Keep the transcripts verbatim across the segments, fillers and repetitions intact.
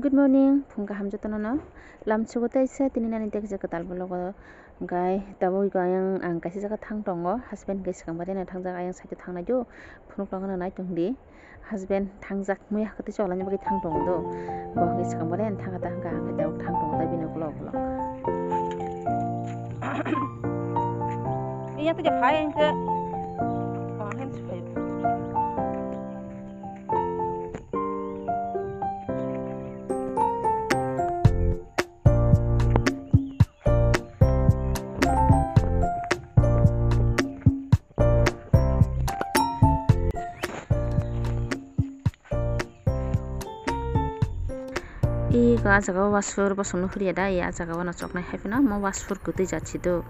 Good morning, phung kaham jotono no. Lamsugo tei se tini nani tekjak kwtal vlog o. Hwnkhe tabuk ayang ang kaisa jaga thang tongo, husband hwnkhe swkang bai reno thangjak, ayang side o thangnai do. Phunuk rok no nai tong di. Husband thangjak, muya kwtwi chokla ni bagwi thang tongo do. Bo hwnkhe swkang bai reno thang kha ta hwnkha, hwnkhe tabuk thang tongo ta bini ukulok ukulok. Iya tu je phai hwnkhe. Oh, hwnkhe phai. Iko ah jaga o wasur bosong no huriya da, ya jaga o no choknai hai phano omo wasur kwtwi jat si do.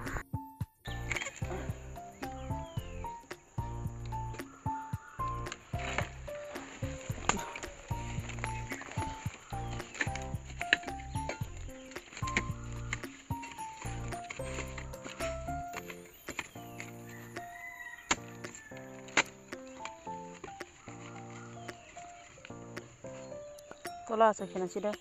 Tola asai khena sida.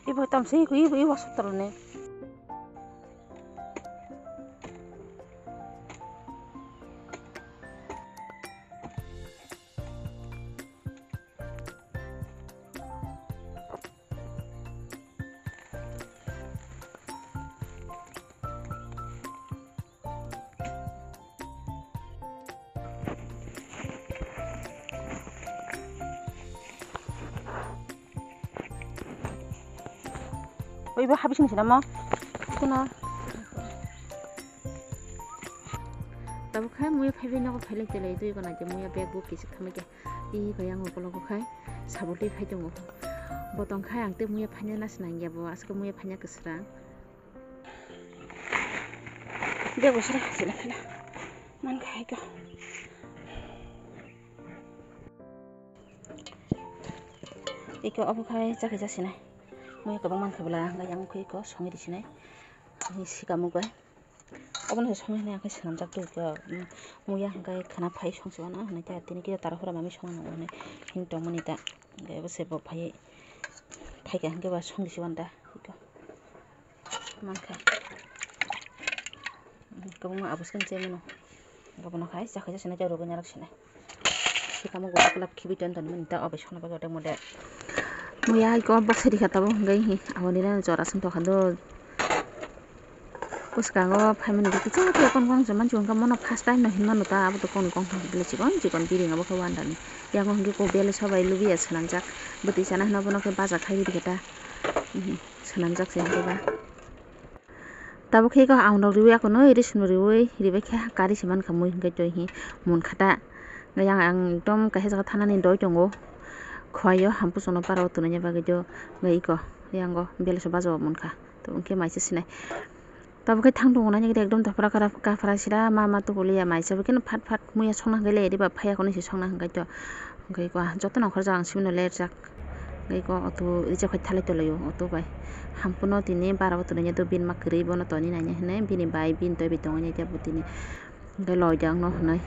Ibo tam sei ku ibo ibo hospital ne. Oi, bo habising sina mo. Kuna. Tabuk khai muya phaibai nogo phailai telai twi gana je muya bag bo kisik thamai khe. Twi bai ang ukologo khai sabul twi phai tongo. Bo tong khai ang tei muya phaina na sinang ya bo aswk muya phaina kwswrang. Bego sira sila sila. Man khai ko. Iko obo khai chakhe jasinai. Muya kwbang man khabla hwnkhai yang khe iko songi risinai. Ani sikamo bai. Obono se songi hwnwi ang khe swnamjak twi iko. Muya hwnkhai khwna phai songsi wano hwnwi ta tini khe tara hura mami songma nangmani hini tongmani ta. Hwnkhe abo se bo phai phaikha hwnkhe ba songsi wanta iko. Mankha. Kwbangma abos khe chemano. Abono khai chakhe jasinai tei rwgwi narwk sinai. Sikamo gota kwlap khibi ton ton mani ta obai songna bagwi otek mote. Muya iko bok siri kha tabuk hwnkhe hi aboni rani jora song tokha do. Bwskango phaimani rwgwi kichik kichik kon kon se mansi hwnkha mono first time no hinmano ta abo to kon kon hwnkhe chikon chikon biring abo khe wandani. Yango hwnkhe kok bele sobai lubiya swnamjak. Bwtwi chana hwnba bono khe baja khai rikha ta. Swnamjak se hwnkhe ba. Tabuk khe eko ang rok riwi akono iri swnwi riwi ribai khe kari se mankha mui hwnkhe twi hi munkha ta. Yang ang ekdom kaisa jaga thanani doi tongo. Khwlai o hampusongno para o twnwi bagwi do eko yango belaso baja o munkha. Tabuk khe maisa sinai. Tabuk khe thang tongo nai ekdom dophra kaphra sira ma ma tukuliya maisa bo kheno phat phat muya songna hwnkhe le riba phaiya kono se songna hwnkhe to. Hwnkhe eko jotono ongkhorjak ang sibino lerjak. Eko auto reserve khai thalai tonglaio auto bai. Hampuno tini bara o tonwi do bini ma kwrwi bono toni naina hinwi bini bai bini toi bai tongwi naikhe bo tini. Hwnkhe loida wngno hinwi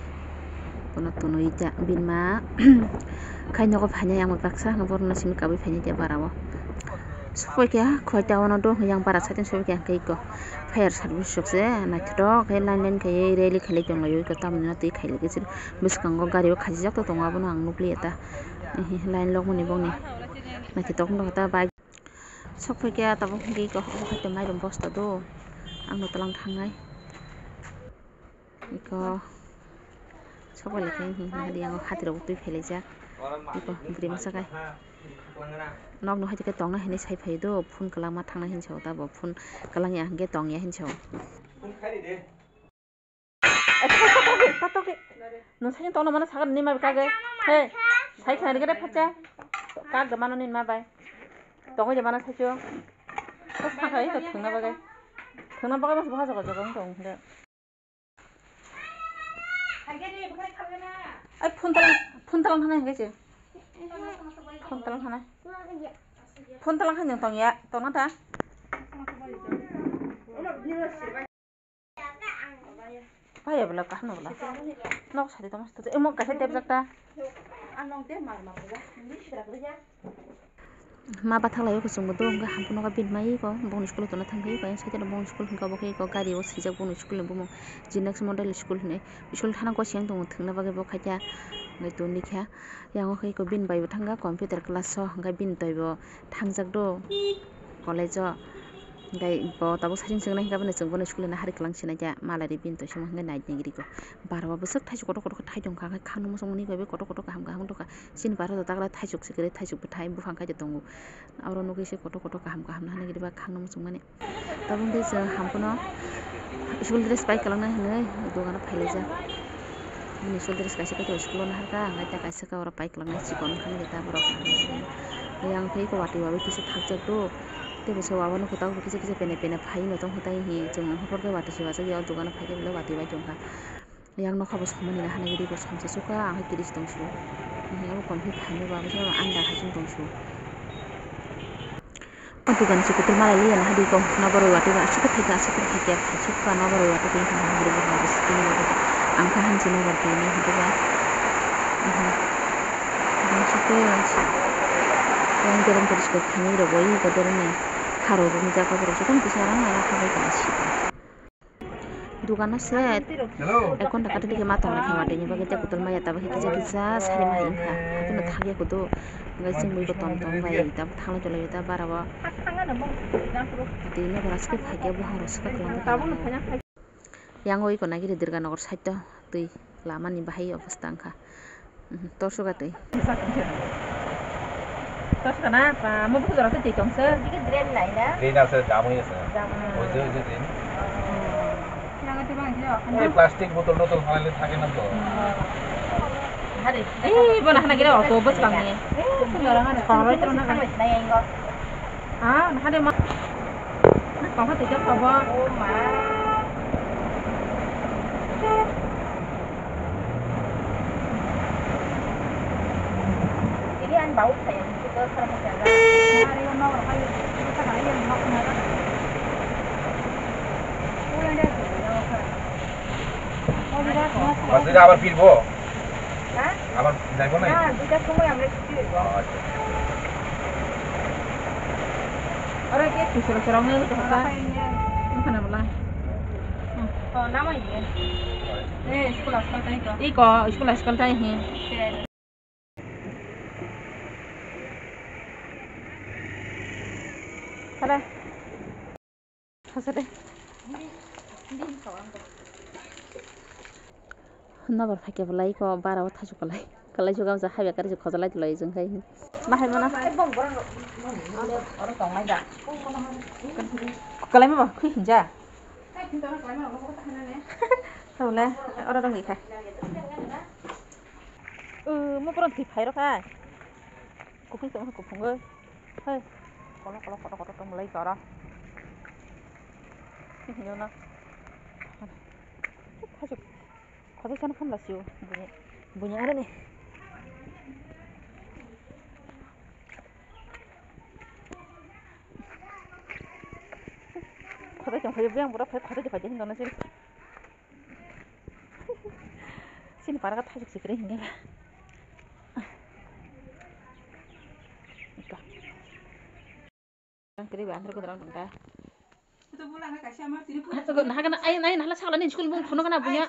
bono tonwi ja bini ma khai nogo phainai ang bai baksa hwnkhe borokno simi kabui phainai khe bara o. Sokphaikha khwlai ta wano do hwnwi yang bara side sokphaikha hwnkhe eko fire service rok se naithotok khe line line khaiwi rally khailai tonglaio eko tamoni twi khailai khe bwskango gari o khachijak tongo abono ang nukliya ta. Line logmani bokni naithotok wngkha ta bike. Sokphaikha tabuk hwnkhe eko obo khe mairum bosta do ang no twlang thangnai. Eko sokphaikha hwnkhe hwnkhe yang o hati rok twi phailaijak. Eko bwrwi masa khe nokno hai khe tongna hinwi sai phai do phone kwlangma thangnai hinwi sa o ta bo phone kwlangya hwnkhe tongya hinwi sa o. Nung sai tongna mana sakar ni ma kage. He, sai khna rigere phacha. Kag da mano ni ma bai. Tongo je mana sai cho. Ko sakha ito thungna bagai. Thungna bagai mas bha jaga jaga tong hunda. Ai phone talang, phone talang hana hingai se. Phone talang hana. Phone talang khaino tongya, tongna ta? Paya bela kaham bela. Nok sari tong sari emo kaisa tepjak ta. Ma bathalai o kuchung bo do hwnkhe hampano bini mai ko bongni school tongna thangwi ko ayang side o bongni school hwnkhe obo khe ko gari o swijak bongni school ni bumung G next model school hinwi school thana gosiyang tongo thwngna bagwi bo khaikha tongwi kha. Yang o khe eko bini bai bo thangkha computer class o, hwnkhe bini toi bo thangjak do college o. Hwnkhe bo tabuk saichung chwngnai hwnkhe bono chwng bono school ni hari kwlang sinai khe malai ri bini toi se hwnkhe nai nai rikho. Bara o bwswk thaichuk kotor kotor khe thai tongkha, hwnkhe khangno muchungmani bai kotor kotor kaham kaham wngtongkha. Chini bara o tagra thaichuk se kwrwi, thaichuk bwthai buphang kaitor tongo. Aro nugwi se kotor kotor kaham kaham no hwnwi rwba khangno muchungmani. Tabuk tei chwng hampano school dress pai kwlangnai hwnwi dogano phailaijak. Bini school dress kaisa kaitor school o naharkha, hwnkhe tei kaisa khe oro pai kwlangnai chikon wngkha hwnkhe ta borok. Yang tei watwi wawi kisa thakjak do. Tei bo se wabo nukho tabuk kisa kisa pene pene phaiwi no tongkha tei hi chwng hopor khe watwi se wajakya o dogano phaikhe belai watwi bai tongkha. Yang nokha bo somani na hanai gidi bo somsa sukha ang hai tris tong su. Ang hai abo kom hi phaini bo abo se anda hai chwng tong su. O dogan se kutung malai liya na hadi kok nobar oi watwi ba aswk thai aswk thai khe phai sukha nobar oi watwi twi hwnwi hwnwi bo hwnwi sitini bo ang kha hansi nobar twi ni hwnwi ba. Ang sukha yang dereng dereng sukha phaini rok bo oi ko dereng ni kharo rok ni jaga borok jotono kisa rang rang kha bai tong sika. Dogano se Hello. Ek ghonta kati dikhe ma tong lakha watwi ni bagwi tei kotor maya tabuk kisa kisa sari ma wngkha. Hapeno thangya kudu. Hwnkhe chwng bui bo tom tom bai tabuk thanglai tonglaio ta bara o. Watwi nokora swkhe phaikhe buphang rok swkhe kwlangkha kwlangkha. Yang o iko nagiri Durga Nagar side o twi lama ni bahai obostha wngkha. Torso gatwi. Torso gana, pa, mo buku jorok twi tong se. Drain line na? Drain ase, jam oi ase. Jam. Oi je, oi je drain. Yang ati bang je. Ei plastic botol totol halai le thake na to. Hari. Ei, bo na hana gira auto bus bang ni. Ei, sundara hana. Koroi tro na. Ah, hade ma. Kok ha tejak kok bo. Oh ma. Ini an bau saya itu ke kerja. Hari yang mau apa itu? Kita kan yang mau kemana? Pulang deh. Masih ada apa, Firbo? Ha? Abar jaibo nai? Na, duita somoi amra chuti hoibo. Oh, acha. Aro ke tusura sura ngai to hota. Mukana bala. Oh, nama ye? Eh, school askal tai to. Iko, school askal tai hi. Hala. Thasa de. Nobar phaikhe belai ko bara o thaichuk kwlai. Kwlai chuk amsa haiya kari chuk khojalai tulai jwng khai. Ma hai mana? Kwlai ma ba khui hinja. Tawle oro dong ikha. Mo pura thwi phai rokha. Kuphung tong kuphung oi. Hai. Kolo kolo koto koto tong lai kara. Hino na. Khajak. Khajak sana khamla sio. Bunya. Bunya are ni. Khajak jong khajak biang bura phai khajak jong phai jeng dona sini. Sini para ka thajak sikre hinge. Ika. Kiri ba andro kodra nda. Naha kana ai nai nahala sakla ni school bung phunu kana bunya.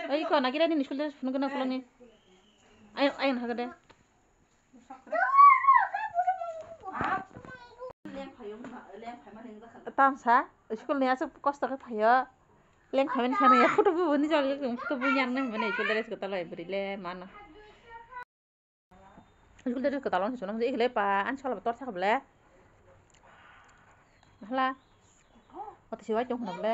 Ai ko nagira ni school dress phunu kana phuloni. Ai ai naha kada. Tamsa school ni asuk kosto khe phaio. Leng phaimani sana ya photo bu ni jol photo bu yang nang mane school dress ko talai bri le mana. School dress kwtal on swnam je ikhle pa an sola tor thak ble. Hala. Ot siwai tong khna ble.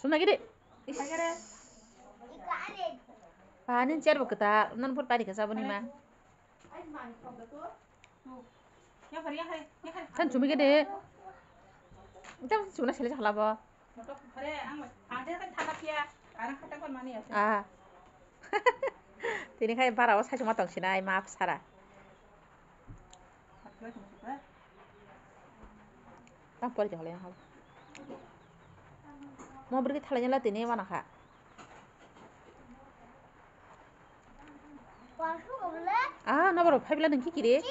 Suna gidi. Pa nin chair bo kwtal non phot pari ka saboni ma. Kan chumi gede. Jam chuna sele hala bo. Ah. Tini khai bara o saichung ma tong sinai ma sara. Tang pori jahole yang hal. Mo beri thalai nyala tini wana kha. Ah, no boro phai bila nang kikiri.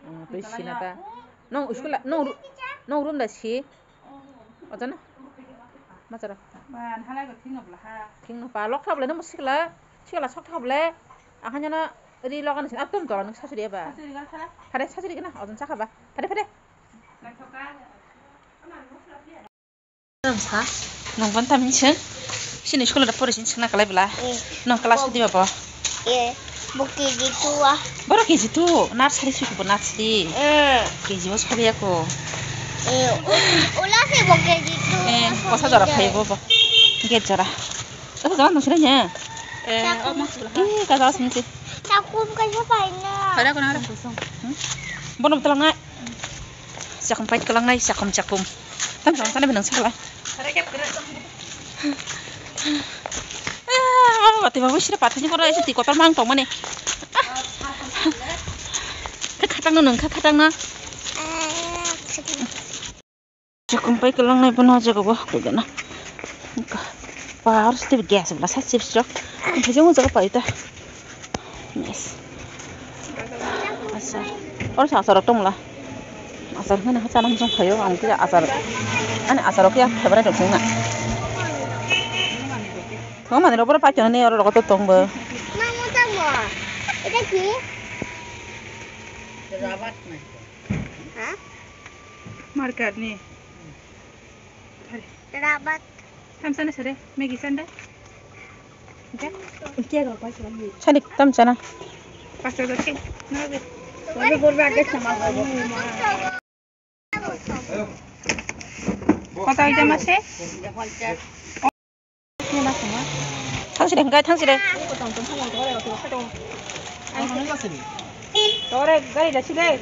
Hmm, twi sina ta. Nong school la, nong ru-, nong room da si. Ojo na. Ma chara. Ba, nhalai go thing no bla ha. Thing no pa lok tha bla no musikla. Sikla sok tha bla. Ahanya na ri logan sin atum to nang sasuri ba. Sasuri ga thala. Phare sasuri gana ojon sakha ba. Phare phare. Nang ban tam hin sing. Sini school da pore sin singna kalai bla. Eh. Nong class di ba bo. Eh, bo K G two a. Boro K G two, nursery sui bo nursery. Eh. K G o sabi ako. Eh, u-, ula se bo K G two. Eh, kosa jora phai bo bo. Gate jora. Kosa jora nang sini nya. Eh, Chakum. Eh, kaza sini si. Chakum kaisa paina. Pada ko nang. Hmm? Bono betul ngai. Chakum pait kalang nai, chakum, chakum. Tam chakum sana benang sakla. Ah, wati babu sira pathani koro ese ti kotor mang tong mani. Ah. Kha khatang no nang kha khatang no. Chakum pai kalang nai bono jaga bo koi gana. Power step gas bla sa chips chok. Bujung jaga pai ta. Yes. Achar. Oro sa achar rok tongla. Achar hwnkhai no chana hwnchong phaio ang khe achar. Ani achar rok khe favorite rok wngna. Thwng mani rok boro paitoni oro rok to tong bo. Mama tamo. Eta ki? Rabat nai. Ha? Market ni. Rabat. Tam sana sare, Maggi sanda. Sani tam sana. Pas hajar ke. Kota oi jama se? Thang sini, hingkai thang sini. Tore gari da sini.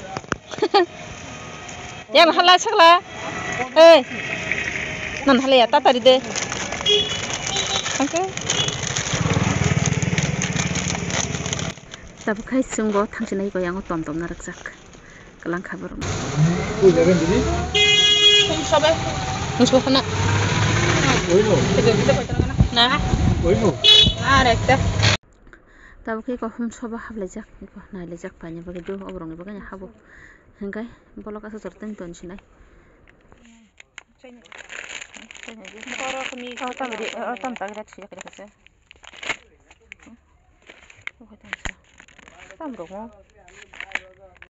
Yang halai sakla. Eh. Non halai ya, tatari de. Tangke. Tabuk khai chwng bo thang sinai ko yang tom tom na rwkjak. Kalang kha borok. Sobe. Nungso khana. Na. Are ekta. Tabuk khe kokhum soba hablaijak, nailaijak paini bagwi do oborokni bagwi habo. Hingkai bolok aswk jora tei ton sinai. Oh, tam ri, oh, tam tak rak siya kare kase. Oh, tam sa. Tam rok mo.